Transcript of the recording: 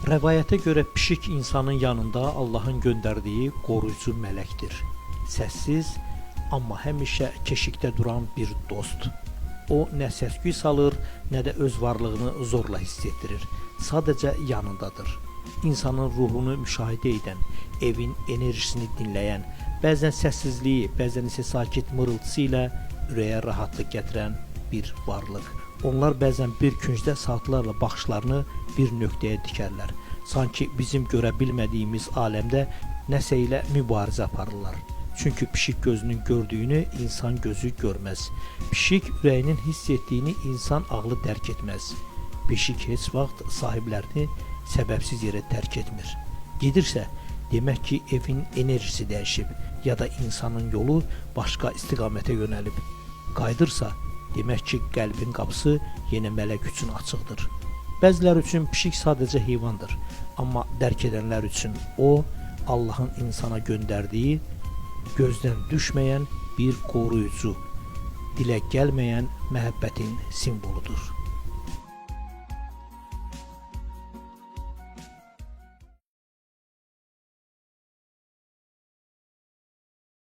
Rəvayətə görə pişik insanın yanında Allahın göndərdiyi qoruyucu mələkdir. Səssiz, amma həmişə keşikdə duran bir dost. O nə səs-küy salır, nə də öz varlığını zorla hiss etdirir. Sadəcə yanındadır. İnsanın ruhunu müşahidə edən, evin enerjisini dinləyən, bəzən səssizliyi, bəzən isə sakit mırıltısı ilə ürəyə rahatlıq gətirən bir varlıq. Onlar bəzən bir küncdə saatlarla baxışlarını bir nöqtəyə dikərlər. Sanki bizim görə bilmədiyimiz aləmdə nəsə ilə mübarizə aparırlar. Çünki pişik gözünün gördüyünü insan gözü görməz. Pişik ürəyinin hiss etdiyini insan ağlı dərk etməz. Pişik heç vaxt sahiblərini səbəbsiz yerə tərk etmir. Gedirsə, demək ki, evin enerjisi dəyişib ya da insanın yolu başqa istiqamətə yönəlib. Qayıdırsa, demək ki, qəlbin qapısı yenə mələk üçün açıqdır. Bəziləri üçün pişik sadəcə heyvandır, amma dərk edənlər üçün o Allahın insana göndərdiyi gözdən düşməyən bir qoruyucu, dilə gəlməyən məhəbbətin simvoludur.